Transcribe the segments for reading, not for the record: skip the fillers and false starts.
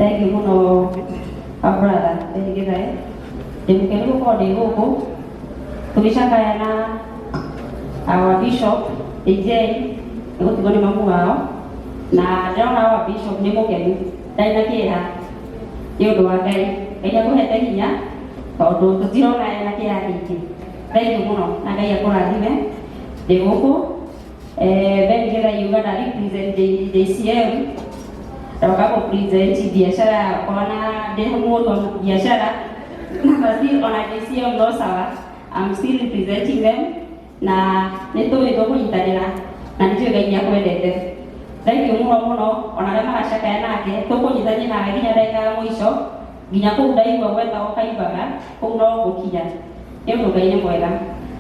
Thank you mũno our brother Ben Githae. Ndĩ mũkenu gũkorwo ndĩ gũkũ tũgĩcakaya na our bishop AJ nĩ gũtigwo nĩ mamu wao na ndĩrona our bishop nĩ mũkenu ndarĩ na kĩeha nĩ ũndũ wa Ngai. Ngai akũhete hinya tondũ tũtirona ena kĩeha kĩingĩ. Thank you mũno na Ngai akũrathime. Ndĩ gũkũ Ben Githae yuga nda represent JCM ndoka kũ present biacara yakwa na ndĩ mũndũ wa biacara na still ona JCM no sawa, I'm still representing them na nĩ tũĩ tũkũnyitanĩra na nĩ tũĩ Ngai nĩ akwendete. Thank you mũno mũno ona arĩa maracakaya nake tũkũnyitania nawe nginya ndagĩka ya mũico nginya kũu ndaigua gwetagwo kaimbaga kũu no ngũkinya nĩ ũndũ Ngai nĩ mwega.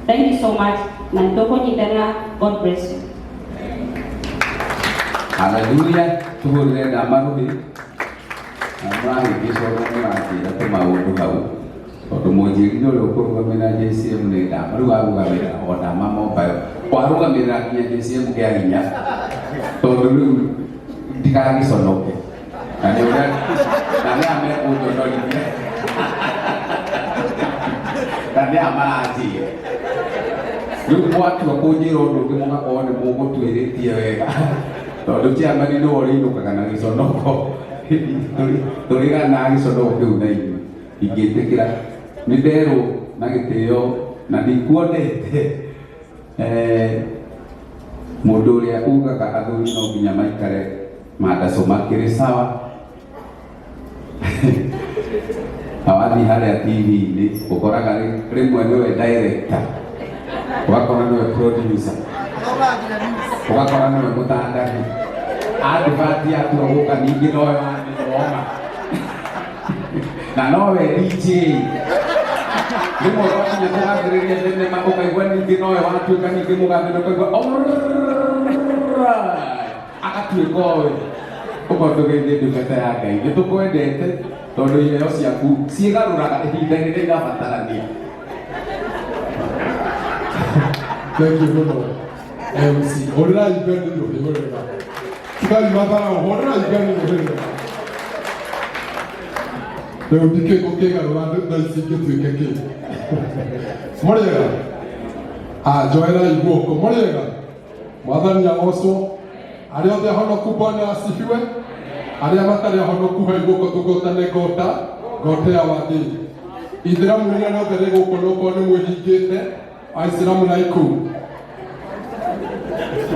Thank you so much na nĩ tũkũnyitanĩra. God bless you. Haleluya, tuhũrĩre ndama rũhĩ na mũrahĩngĩca ũrĩa mũranjĩra tũmaũndũ hau tondũ mũnjĩrire ũrĩa ũkũrũgamĩrĩra JCM nĩ ndama rĩu arũgamĩrĩra o ndama mobile warũgamĩrĩra nginya JCM kĩa hinya tondũ rĩu ndigagĩconoke na nĩ ũrĩa na nĩ amekũnjonorithia na nĩ amaranjĩra rĩu mwatua kũnjĩra ũndũ ũngĩ mũgakorwo nĩ mũgũtuĩrĩtie wega tondũ chairman nĩwe ũrĩinũkaga na gĩconoko tũrĩgana gĩconoko kĩu na inyuĩ ingĩtĩkĩra nĩ nderwo na gĩtĩo na ndikuonete mũndũ ũrĩa ugaga athuri no nginya maikare mandaco makĩrĩ sawa na wathiĩ harĩa TV-inĩ ũkoraga rĩmwe nĩwe director ũgakora nĩwe producer ũgakora nĩwe mũtangathi advert yatua gũka ningĩ nowe wamĩthoma na nowe DJ rĩmwe wakinya kũgathĩrĩria thenema ũkaigua ningĩ nowe watuĩka ningĩ mũgathĩrĩria ũkaigua alright agatuĩka owe ũkorwo ndũgeithie ndungata ya Ngai nĩ tũkwendete tondũ iheo ciaku ciĩgarũraga ihinda rĩrĩa irabatarania. Thank you mũno MC. Hũrĩrai Ben rũhĩ wega. Tigai matharau, hũrĩrai Ben rũhĩ wega. Rĩu ndikĩ gũkĩgarũra thaa ici ingĩtuĩke kĩ. Mũrĩega? Ah, njoerai guoko. Mũrĩega? Mwathani agocwo. Arĩa othe ahonoku Bwana asifiwe. Arĩa matarĩ ahonoku hai guoko tũgotane ngota, ngota ya wathĩni. Ithĩramu rĩrĩa rĩothe rĩ gũkũ nokorwo nĩ mwĩhingĩte, Aisilamu na ikuu.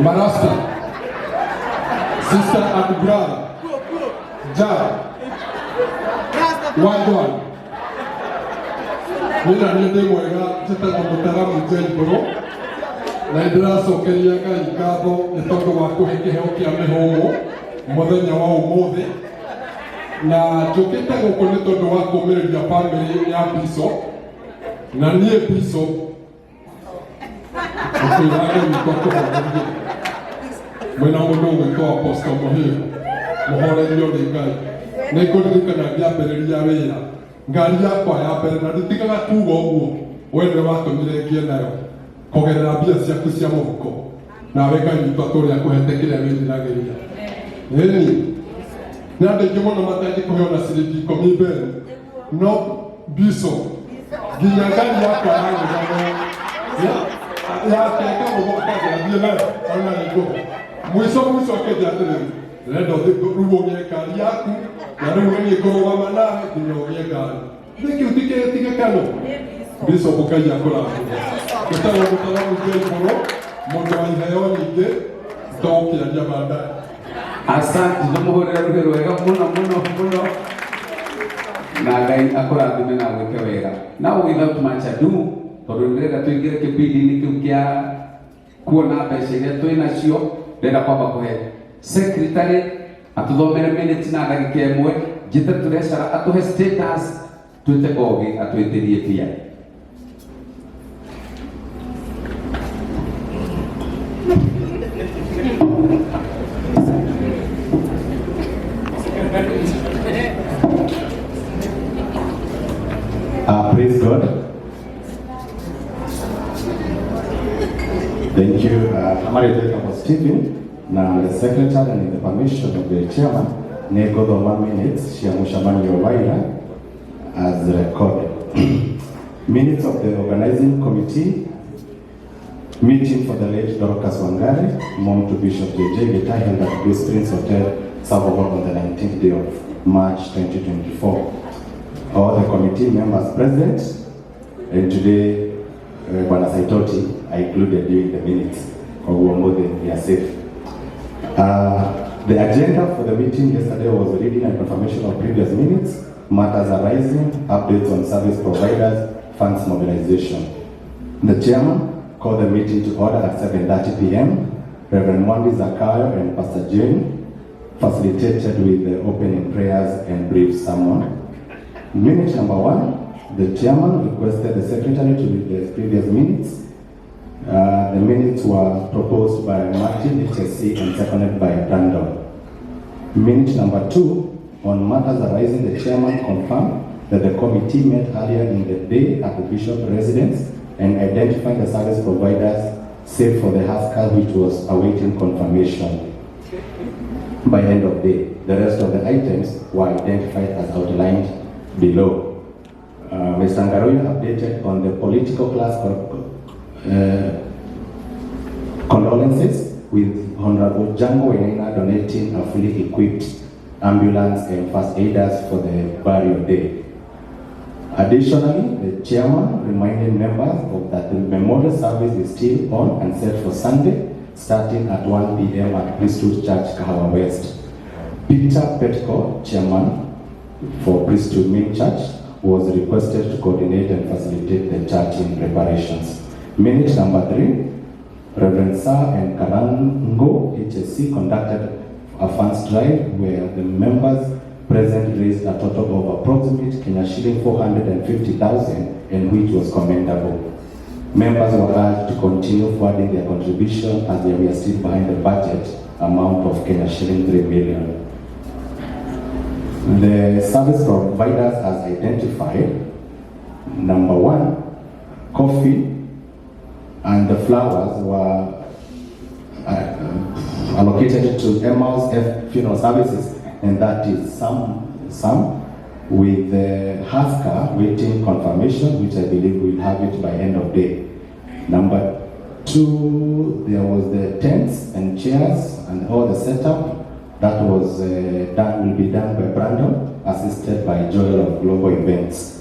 Marasta. Sister and brother. Ja. Wagwan. Niĩ na niĩ ndĩ mwega njĩtagwo mũtaramu Njaibũrũ na nĩ ndĩracokeria Ngai ngatho nĩ tondũ wa kũhe kĩheo kĩa mĩhũmũ mũthenya wa ũmũthĩ na njũkĩte gũkũ nĩ tondũ wa kũmĩrĩria bamĩrĩ ya Bishop na niĩ Bishop ũkwĩra Ngai witũ akũhorerie mwĩna mũndũ ũgwĩtwo Apostle Mũhĩgo mũhorerio nĩ Ngai nĩ ngũririkana ngĩambĩrĩria wĩra ngari yakwa ya mbere na nditigaga kuga ũguo we nĩwe watũmire ngĩe nayo kũgerera mbia ciaku cia mũhuko nawe Ngai witũ atũũre akũhete kĩrĩa wĩriragĩria ĩni nĩ andũ aingĩ mũno matangĩkũhe ona ciringi ikũmi mbere no bishop nginya ngari yakwa yagũthagwo yake ĩkagũthwo akanja thiĩ nayo ona nĩ ngũhe mwico mwico akĩnjĩra atĩrĩrĩ ndĩrenda ũthiĩ rĩu ũgĩe ngari yaku na rĩu nĩ niĩ ngũrũgama nawe nginya ũgĩe ngari nĩkĩ ti gĩkeno bishop Ngai akũrathime gĩtagwo mũtaramu Njaibũrũ mũndũ wa iheo nyingĩ tũgũkĩaria baadaye. Asante, tũmũhũrĩre rũhĩ rwega mũno mũno mũno na Ngai akũrathime na gwĩke wega. Now without much ado, tondũ ndĩrenda tũingĩre kĩbindi-inĩ kĩu kĩa kuona mbeca iria twĩ nacio, ndĩrenda kwamba kũhe secretary atũthomere minutes na ndagĩka ĩmwe, njĩte treasurer atũhe status, twĩte Kogi atwĩtĩrie mbia. Praise God. Thank you. Kamari Jacob Stephen, now the secretary and the permission of the chairman. Nĩ ngũthoma minutes cia mũcemanio wa ira as recorded. Minutes of the organizing committee meeting for the late Dorcas Wangari, mom to Bishop JJ Gitahi, held at Grace Prince Hotel, Savo Hall on the 19th day of March 2024. All the committee members present, and today, Bwana Saitoti, I included you in the minutes. Koguo mũthĩ, we are safe. The agenda for the meeting yesterday was reading and confirmation of previous minutes, matters arising, updates on service providers, funds mobilization. The chairman called the meeting to order at 7:30 p.m. Reverend Mwandi Zakayo and Pastor Jane facilitated with the opening prayers and brief sermon. Minute number 1, the chairman requested the secretary to read the previous minutes. The minutes were proposed by Martin HSC and seconded by Brandon. Minute number 2, on matters arising, the chairman confirmed that the committee met earlier in the day at the bishop residence and identified the service providers save for the Haskell, which was awaiting confirmation by end of day. The rest of the items were identified as outlined below. Mr. Ngaruiya updated on the political class condolences with Honorable Django Wainaina donating a fully equipped ambulance and first aiders for the burial day. Additionally, the chairman reminded members of that the memorial service is still on and set for Sunday, starting at 1 p.m. at Priesthood Church, Kahawa West. Peter Petko, chairman for Priesthood Main Church, was requested to coordinate and facilitate the church in preparations. Minute number 3, Reverend Sir and Karango HSC conducted a funds drive where the members present raised a total of approximate Kenya shilling 450,000, and which was commendable. Members were urged to continue forwarding their contribution as they were still behind the budget amount of Kenya shilling 3 million. The service providers as identified, number 1, coffee and the flowers were allocated to Emmaus F Funeral Services, and that is some with the Haska waiting confirmation, which I believe we'll have it by end of day. Number 2, there was the tents and chairs and all the setup that was done, will be done by Brandon, assisted by Joel of Global Events.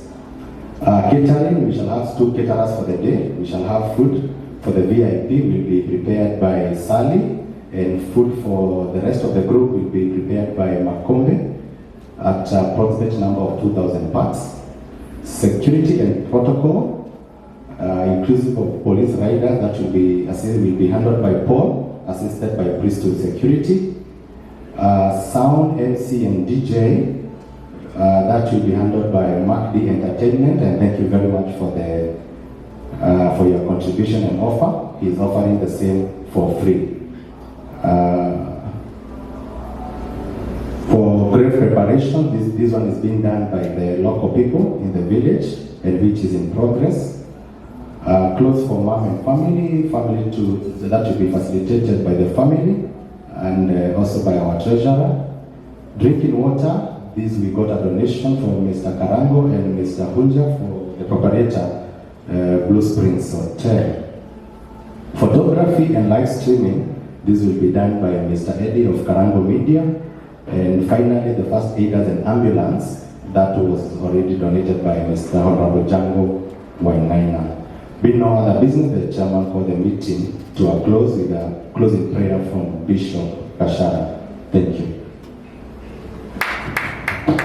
Catering, we shall have 2 caterers for the day. We shall have food for the VIP will be prepared by Sally, and food for the rest of the group will be prepared by Makombe at approximate number of 2,000 packs. Security and protocol, inclusive of police rider, that will be assisted, will be handled by Paul, assisted by Priesthood Security. Sound, MC and DJ, that will be handled by Mark D Entertainment, and thank you very much for your contribution and offer. He's offering the same for free. For grave preparation, this one is being done by the local people in the village, and which is in progress. Clothes for mom and family, family to that will be facilitated by the family and also by our treasurer. Drinking water, this we got a donation from Mr. Karango and Mr. Hunja for the proprietor, Blue Springs Hotel. Photography and live streaming, this will be done by Mr. Eddie of Karango Media. And finally, the first aiders and ambulance, that was already donated by Mr. Honorable Django Wainaina. Being no other business, the chairman called the meeting to a close with a closing prayer from Bishop Kashara. Thank you.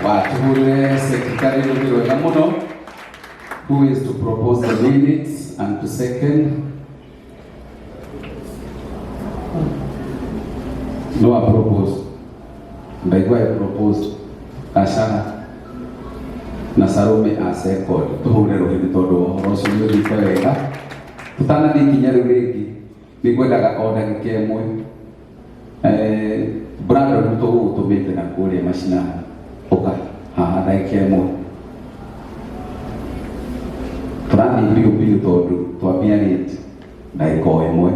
Watuhure secretary rũhĩ wega mũno, who is to propose the minutes and to second. No, I propose. Ndaigua I proposed. Kashara na Salome a second. Tuhure rũhĩ nĩ tondũ ũhoro ũcio nĩ ũthiĩte wega. Tũtanathiĩ ikinya rĩu rĩngĩ, nĩ ngwendaga o ndagĩka ĩmwe. Brandon tũgũgũtũmĩte na kũrĩa macinani. Ũka haha ndagĩka ĩmwe. Tũrathiĩ biũ biũ tondũ twambia late ndagĩka o ĩmwe.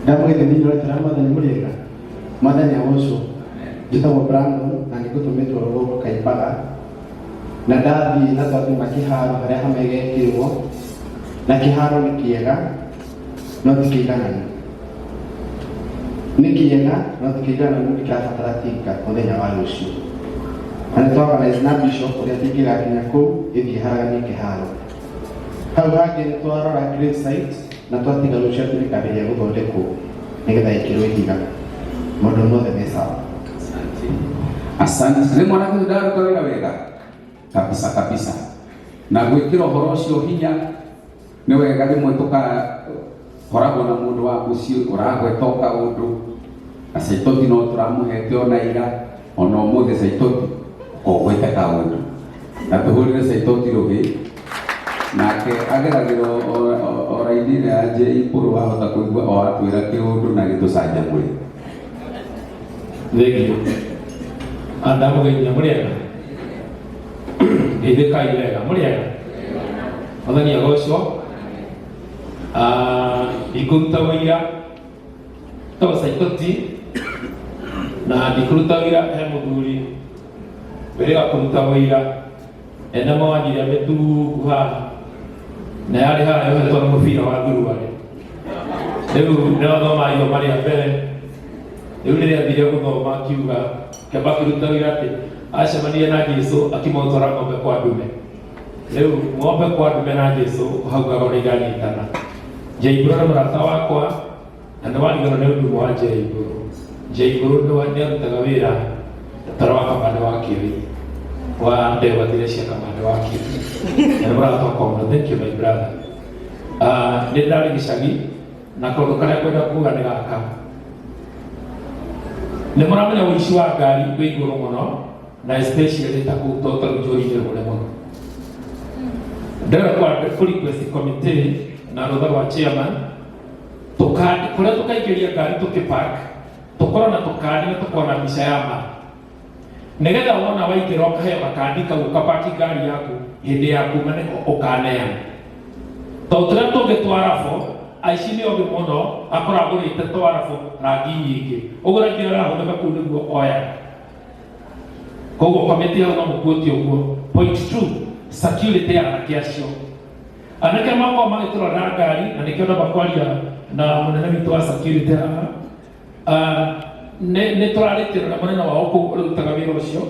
Ndamũgeithia thĩinĩ wa rĩtwa rĩa Mwathani. Mũrĩega? Mwathani agocwo. Njĩtagwo Brandon na nĩngũtũmĩtwo rũgongo Kaimbaga, na ndathiĩ na twathima kĩharo harĩa hamegekĩrwo, na kĩharo nĩ kĩega no ti kĩigananu, nĩ kĩega no ti kĩigananu, nĩ kĩrabatara tinga mũthenya wa rũciũ, na nĩ twaorganize na bishop ũrĩa tingĩgakinya kũu ĩthiĩ haraganie kĩharo hau. Hangĩ nĩ twarora grave site na twatiga rũciũ atĩ nĩkambĩrĩria gũthondekwo nĩgetha ĩkĩrwo ihiga. Maũndũ mothe me sawa. Asante. Nĩ mwanake ũyũ ndaruta wĩra wega kabisa kabisa, na gwĩkĩra ũhoro ũcio hinya nĩ wega. Rĩmwe tũkakoragwo na mũndũ wa mũciĩ ũragweta o kaũndũ na Saitoti no tũramũhete ona ira ona ũmũthĩ. Saitoti ũgwĩte kaũndũ na tũhũrĩre Saitoti rũhĩ nake ageragĩra o raini ĩrĩa ya J Ikũrũ, wahota kũigua o atwĩra kĩũndũ na gĩtũcanjamũre. Thengio. Ndamũgeithia. Mũrĩega? Geithĩkai wega. Mũrĩega? Mwathani agocwo. Ndikũruta ũira tagwo Saitoti na ndikũruta ũira he mũthuri wĩrĩga kũruta ũira ena mawanjiria mĩtungu haha na yarĩ haha yohetwo na mũbira wa thuruarĩ. Rĩu nĩwathoma ithoma rĩa mbere. Rĩu rĩrĩa athire gũthoma akiuga kĩamba akĩruta wĩra atĩ acemanirie na Jesu akĩmũtwara ng'ombe kwa ndume. Rĩu ng'ombe kwa ndume na Jesu hau ngagwo nĩ iranyitana. Njaigũrũ nĩ mũrata wakwa na nĩ wariganwo nĩ ũndũ wa Njaigũrũ. Njaigũrũ nĩ arutaga wĩra tara wa kamande wa Kĩoi wa ndegwa tiria cia kamande wa Kĩoi na nĩ mũrata wakwa mũno. Thank you, my brother. Nĩ ndarĩ gĩcagi na kaũndũ karĩa kwenda kuga nĩ gaka: nĩ mũramenya ũici wa ngari wĩ igũrũ mũno na especially ta kũu to tarĩu njohi-inĩ rũre mũno. Ndĩrenda kwa kũ request committee na rũtha rwa chairman tũkandi kũrĩa tũkaingĩria ngari tũkĩpark, tũkorwo na tũkandi na tũkorwo na mbica ya ma, nĩgetha wona waingĩra ũkaheo gakandi kau ũkapaki ngari yaku, hĩndĩ ya kuma nĩko ũkaneana, tondũ tũrĩa tũngĩ twarabo aici nĩ ogĩ mũno, akorwo agũrĩte twarabo rangi nyingĩ, ũguo rangi ũrĩa ũrahũthĩka kũu nĩguo oyaga. Koguo komiti hau no mũkuotie ũguo. Point two, security ya anake acio, anake makorwo magĩtũrora ngari, na nĩkĩo ndamba kwaria na mũnene witũ wa security haha. Nĩ tũrarĩtie na mũnene wao kũu ũrutaga wĩra ũcio.